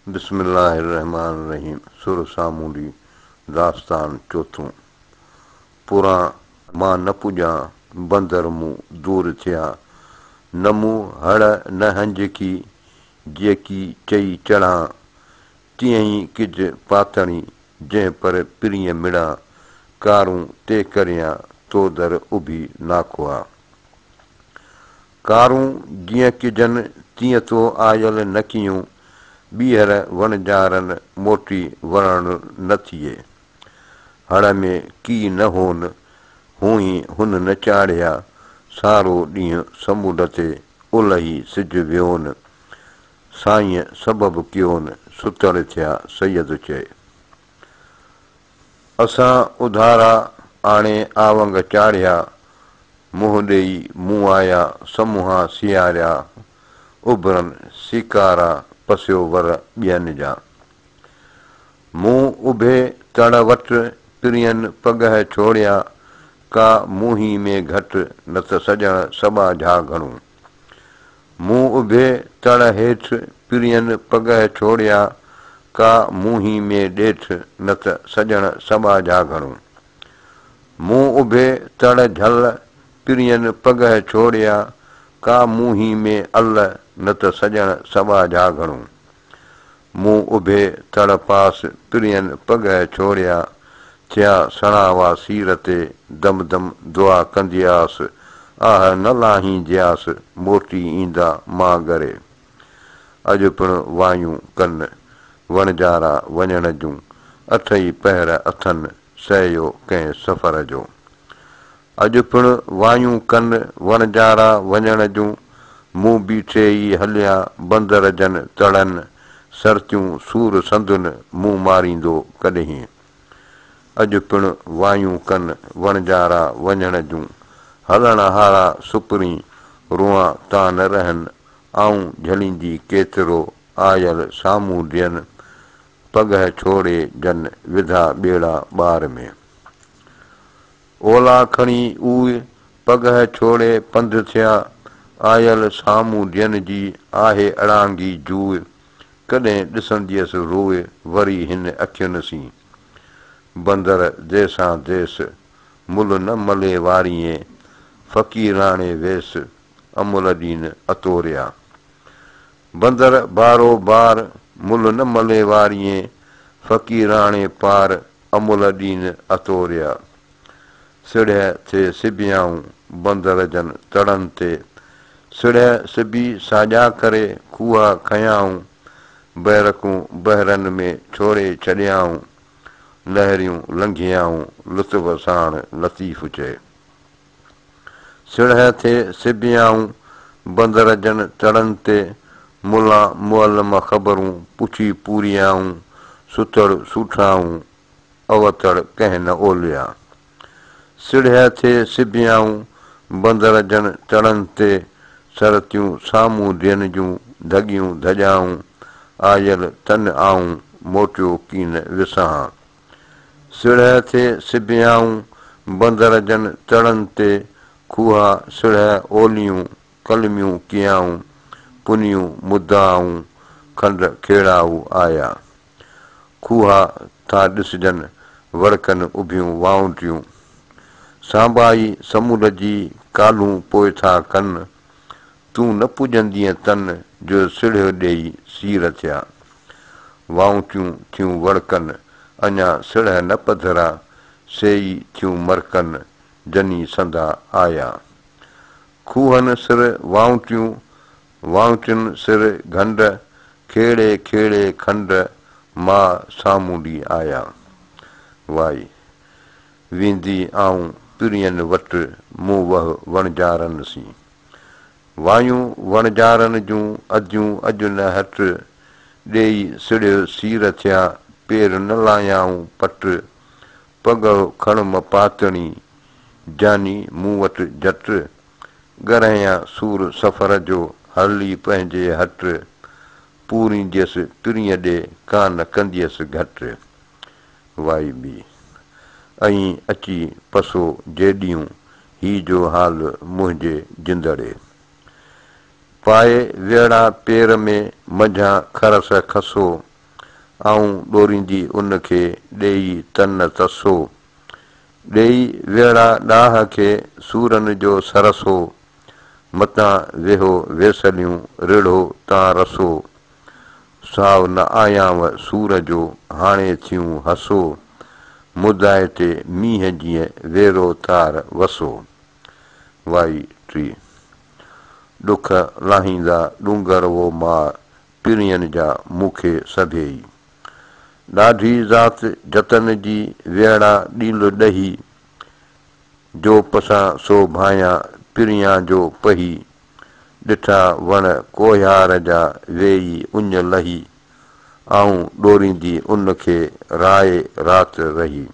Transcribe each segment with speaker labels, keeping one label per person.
Speaker 1: بسم الله الرحمٰن الرحيم سر سامونڊي داستان چوٿون پران مان نه پڄان بندر مون دور ٿيا نه مون هڙ نه هنجڪي جيڪي چئي چڙهان تيئن ئي ڪج پاتڻي جنهن پر پرينء مڙان ڪارون تي ڪريان تو در اڀي ناکئا. ڪارون جيئن ڪجن تيئن تو آيل نه ڪيون، ٻيهر وڻجارن موٽي ورڻ نه ٿئي. هڙ ۾ ڪي نه هون، هونهين هن نه چاڙهيا، سارو ڏينهن سمنڊ تي الهي سج ويون، سائينء سبب ڪيون، ستڙ ٿيا سيد چئي. اسان اڌارا آڻي آونگ چاڙهيا، منهن ڏيئي مون آيا سموها سياريا، اڀرن سيڪارا پسيو ور ٻين جا. مون اڀي تڙ وٽ پرين پڳهه ڇوڙيا، ڪا مونهين ۾ گهٽ نه ته سڄڻ سٻاجها گهڻو. مون اڀي تڙ هيٺ پرين پڳهه ڇوڙيا، ڪا مونهين ۾ ڏيٺ نه ته سڄڻ سٻاجها گهڻو. مون اڀي تڙ جهل پرين پڳهه ڇوڙيا، ڪا مونهين ۾ ال نه ته سڄڻ سٻاجها گهڻو. مون اڀي تڙ پاس پرين پڳهه ڇوڙيا، ٿيا سڻاوا سير تي دم دم دعا ڪندياس، آهه نه لاهيندياس موٽي ايندا مان ڳري. اڄ پڻ وايون ڪن وڻجارا وڃڻ جون، اٺئي پهر اٿن سعيو ڪنهن سفر جو. اڄ پڻ وايون ڪن وڻجارا وڃڻ جون، مون بيٺي ئي هليا بندر جن تڙن، سرتيون سور سندن مون ماريندو ڪڏهين. اڄ پڻ وايون ڪن وڻجارا وڃڻ جون، هلڻ هارا سپرين روئان تان نه رهن، آئون جهليندي ڪيترو آيل سامهون ڏين، پڳهه ڇوڙي جن وڌا ٻيڙا ٻار ۾. اولا کڻي اوء، پڳهه ڇوڙي پنڌ ٿيا، آيل سامهون ڏين جي آهي اڙانگي جوء، ڪڏهن ڏسنديس روء وري هن اکين سين. بندر ديسان ديس، ملهه نه ملي واريين، فقيراڻي ويس، امل ڏين اتوريا. بندر بارو بار، ملهه نه ملي واريين، فقيراڻي پار، امل ڏين اتوريا. سڙهه ٿئي سبيائون، بندر جن تڙن تي. سڙهه سبي ساڄا ڪري، کوها کنيائون. بئرڪون بحرن ۾ ڇوڙي ڇڏيائون. لهريون لنگهيائون، لطف ساڻ لطيف چئي. سڙهه ٿئي سبيائون، بندر جن تڙن تي. ملان معلم خبرون پڇي پوريائون، ستڙ سوٺائون، اوتڙ ڪنهن نه اوليا. سڙهه ٿئي سبيائون، بندر جن تڙن تي. سرتيون سامهون ڏين جون ڌڳيون ڌڄائون، آيل تن آئون موٽيو ڪين وسهان. سڙهه ٿئي سبيائون، بندر جن تڙن تي. کوها سڙهه اوليون، ڪلميون ڪيائون، پنيون مدعائون، کنڊ کيڙائو آيا. کوها ٿا ڏسجن، وڙڪن اڀيون وائونٽيون. سانباهي سمنڊ جي ڪالهون پوء ٿا ڪن. تون نه پڄندينء تن، جو سڙهيو ڏيئي سير ٿيا. وائونٽيون ٿيون وڙڪن، اڃا سڙهه نه پڌرا، سي ئي ٿيون مرڪن، جني سندا آيا. کوهن سر وائونٽيون، وائونٽين سر گهنڊ، کيڙي کيڙي کنڊ، ماء سامونڊي آيا. وائي. ويندي آئون پرين وٽ، مون وهه وڻجارن سين. وايون وڻجارن جون اديون اڄ نه هٽ، ڏيئي سڙهيو سير ٿيا، پير نه لايائون پٽ، پڳهه کڻم پاتڻي، جاني مون وٽ جٽ، ڳرهيان سور سفر جو، هلي پنهنجي هٽ، پورينديس پرينء ڏي، ڪانه ڪنديس گهٽ. وائي ٻي. ائين اچي پسو جيڏيون، هي جو حال منهنجي جندڙي. پائي ويڙها پير ۾، منجهان کرس کسو. آئون ڏوريندي ان کي، ڏيئي تن تسو. ڏيئي ويڙا ڏاهه کي، سورن جو سرسو. متان ويهو ويسليون، رڙهو تان رسو. ساء نه آيانء سور جو، هاڻي ٿيون هسو. مدائي تي مينهن جيئن، ويرو تار وسو. وائي ٽي. ڏک لاهيندا ڏونگر وو ماء، پرين جا مون کي سڀيئي. ڏاڍي ذات جتن جي، ويئڙا ڏيل ڏهي. جو پسان سو ڀانيان، پريان جو پهي. ڏٺا وڻ ڪوهيار جا، ويئي اڃ لهي. آئون ڏوريندي ان کي، رائي رات رهي.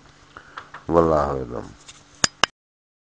Speaker 1: والله اعلم.